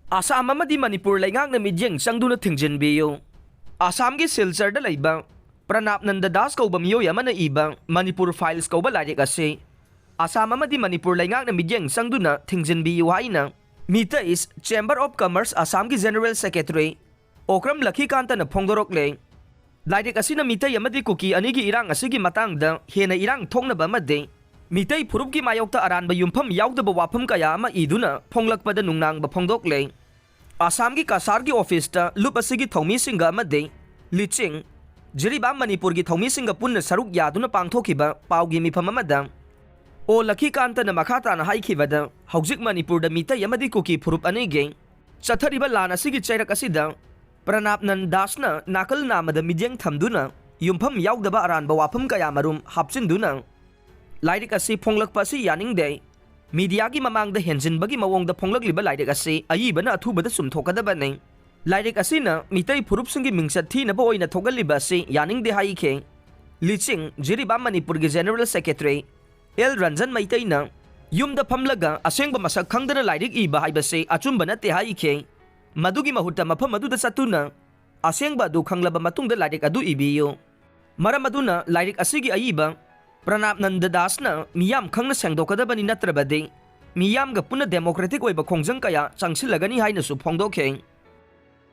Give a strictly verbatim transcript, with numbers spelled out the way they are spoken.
ꯑꯁꯥꯝ ꯑꯃꯗꯤ ꯃꯅꯤꯄꯨꯔ ꯂꯩꯉꯥꯛꯅ ꯃꯤꯠꯌꯦꯡ ꯆꯪꯗꯨꯅ ꯊꯤꯡꯖꯤꯟꯕꯤꯌꯨ꯫ ꯑꯁꯥꯝꯒꯤ ꯁꯤꯜꯆꯔꯗ ꯂꯩꯕ ꯄ꯭ꯔꯅꯥꯕ ꯅꯟꯗ ꯗꯥꯁ ꯀꯧꯕ ꯃꯤꯑꯣꯏ ꯑꯃꯅ ꯏꯕ ꯃꯅꯤꯄꯨꯔ ꯐꯥꯏꯜꯁ ꯀꯧꯕ ꯂꯥꯏꯔꯤꯛ ꯑꯁꯤ ꯑꯁꯥꯝ ꯑꯃꯗꯤ ꯃꯅꯤꯄꯨꯔ ꯂꯩꯉꯥꯛꯅ ꯃꯤꯠꯌꯦꯡ ꯆꯪꯗꯨꯅ ꯊꯤꯡꯖꯤꯟꯕꯤꯌꯨ ꯍꯥꯏꯅ ꯃꯤꯇꯩꯁ ꯆꯦꯝꯕꯔ ꯑꯣꯐ ꯀꯃꯔꯁ ꯑꯁꯥꯝꯒꯤ ꯖꯦꯅꯔꯦꯜ ꯁꯦꯀ꯭ꯔꯦꯇꯔꯤ ꯑꯣꯀ꯭ꯔꯝ ꯂꯈꯤꯀꯥꯟꯇꯅ ꯐꯣꯡꯗꯣꯔꯛꯂꯦ꯫ ꯂꯥꯏꯔꯤꯛ ꯑꯁꯤꯅ ꯃꯤꯇꯩ ꯑꯃꯗꯤ ꯀꯨꯀꯤ ꯑꯅꯤꯒꯤ ꯏꯔꯥꯡ ꯑꯁꯤꯒꯤ ꯃꯇꯥꯡꯗ ꯍꯦꯟꯅ ꯏꯔꯥꯡ ꯊꯣꯛꯅꯕ ꯑꯃꯗꯤ ꯃꯤꯇꯩ ꯐꯨꯔꯨꯞꯀꯤ ꯃꯥꯌꯣꯛꯇ ꯑꯔꯥꯟꯕ ꯌꯨꯝꯐꯝ ꯌꯥꯎꯗꯕ ꯋꯥꯐꯝ ꯀꯌꯥ ꯑꯃ ꯏꯗꯨꯅ ꯐꯣꯡꯂꯛꯄꯗ ꯅꯨꯡꯅꯥꯡꯕ ꯐꯣꯡꯗꯣꯛꯂꯦ꯫ ꯑꯁꯥꯝꯒꯤ ꯀꯁꯥꯔꯒꯤ ꯑꯣꯐꯤꯁꯇ ꯂꯨꯞ ꯑꯁꯤꯒꯤ ꯊꯧꯃꯤꯁꯤꯡꯒ ꯑꯃꯗꯤ ꯂꯤꯆꯤꯡ ꯖꯤꯔꯤꯕꯥꯝ ꯃꯅꯤꯄꯨꯔꯒꯤ ꯊꯧꯃꯤꯁꯤꯡꯒ ꯄꯨꯟꯅ ꯁꯔꯨꯛ ꯌꯥꯗꯨꯅ ꯄꯥꯡꯊꯣꯛꯈꯤꯕ ꯄꯥꯎꯒꯤ ꯃꯤꯐꯝ ꯑꯃꯗ ꯑꯣ ꯂꯈꯤꯀꯥꯟꯇꯅ ꯃꯈꯥ ꯇꯥꯅ ꯍꯥꯏꯈꯤꯕꯗ, ꯍꯧꯖꯤꯛ ꯃꯅꯤꯄꯨꯔꯗ ꯃꯤꯇꯩ ꯑꯃꯗꯤ ꯀꯨꯀꯤ ꯐꯨꯔꯨꯞ ꯑꯅꯤꯒꯤ ꯆꯠꯊꯔꯤꯕ ꯂꯥꯟ ꯑꯁꯤꯒꯤ ꯆꯩꯔꯛ ꯑꯁꯤꯗ ꯄ꯭ꯔꯅꯥꯕ ꯅꯟ ꯗꯥꯁꯅ ꯅꯥꯀꯜ ꯅꯥꯝꯃꯗ ꯃꯤꯠꯌꯦꯡ ꯊꯝꯗꯨꯅ ꯌꯨꯝꯐꯝ ꯌꯥꯎꯗꯕ ꯑꯔꯥꯟꯕ ꯋꯥꯐꯝ ꯀꯌꯥ ꯃꯔꯨꯝ ꯍꯥꯞꯆꯤꯟꯗꯨꯅ ꯂꯥꯏꯔꯤꯛ ꯑꯁꯤ ꯐꯣꯡꯂꯛꯄ ꯑꯁꯤ ꯌꯥꯅꯤꯡꯗꯦ꯫ ꯃꯤꯗꯤꯌꯥꯒꯤ ꯃꯃꯥꯡꯗ ꯍꯦꯟꯖꯤꯟꯕꯒꯤ ꯃꯑꯣꯡꯗ ꯐꯣꯡꯂꯛꯂꯤꯕ ꯂꯥꯏꯔꯤꯛ ꯑꯁꯤ ꯑꯏꯕꯅ ꯑꯊꯨꯕꯗ ꯆꯨꯝꯊꯣꯛꯀꯗꯕꯅꯤ꯫ ꯂꯥꯏꯔꯤꯛ ꯑꯁꯤꯅ ꯃꯤꯇꯩ ꯐꯨꯔꯨꯞꯁꯤꯡꯒꯤ ꯃꯤꯡꯆꯠ ꯊꯤꯅꯕ ꯑꯣꯏꯅ ꯊꯣꯛꯍꯜꯂꯤꯕ ꯑꯁꯤ ꯌꯥꯅꯤꯡꯗꯦ ꯍꯥꯏꯈꯤ꯫ ꯂꯤꯆꯤꯡ ꯖꯤꯔꯤꯕꯥꯝ ꯃꯅꯤꯄꯨꯔꯒꯤ ꯖꯦꯅꯔꯦꯜ ꯁꯦꯀ꯭ꯔꯦꯇꯔꯤ ꯑꯦꯜ ꯔꯟꯖꯟ ꯃꯩꯇꯩꯅ ꯌꯨꯝꯗ ꯐꯝꯂꯒ ꯑꯁꯦꯡꯕ ꯃꯁꯛ ꯈꯪꯗꯅ ꯂꯥꯏꯔꯤꯛ ꯏꯕ ꯍꯥꯏꯕꯁꯤ ꯑꯆꯨꯝꯕ ꯅꯠꯇꯦ ꯍꯥꯏꯈꯤ꯫ ꯃꯗꯨꯒꯤ ꯃꯍꯨꯠꯇ ꯃꯐꯝ ꯑꯗꯨꯗ ꯆꯠꯇꯨꯅ ꯑꯁꯦꯡꯕ ꯑꯗꯨ ꯈꯪꯂꯕ ꯃꯇꯨꯡꯗ ꯂꯥꯏꯔꯤꯛ ꯑꯗꯨ ꯏꯕꯤꯌꯨ꯫ ꯃꯔꯝ ꯑꯗꯨꯅ ꯂꯥꯏꯔꯤꯛ ꯑꯁꯤꯒꯤ ꯑꯏꯕ ꯄ꯭ꯔꯅꯥꯕ ꯅꯟꯗ ꯗꯥꯁꯅ ꯃꯤꯌꯥꯝ ꯈꯪꯅ ꯁꯦꯡꯗꯣꯛꯀꯗꯕꯅꯤ, ꯅꯠꯇ꯭ꯔꯕꯗꯤ ꯃꯤꯌꯥꯝꯒ ꯄꯨꯟꯅ ꯗꯦꯃꯣꯀ꯭ꯔꯦꯇꯤꯛ ꯑꯣꯏꯕ ꯈꯣꯡꯖꯪ ꯀꯌꯥ ꯆꯪꯁꯤꯜꯂꯒꯅꯤ ꯍꯥꯏꯅꯁꯨ ꯐꯣꯡꯗꯣꯛꯈꯤ꯫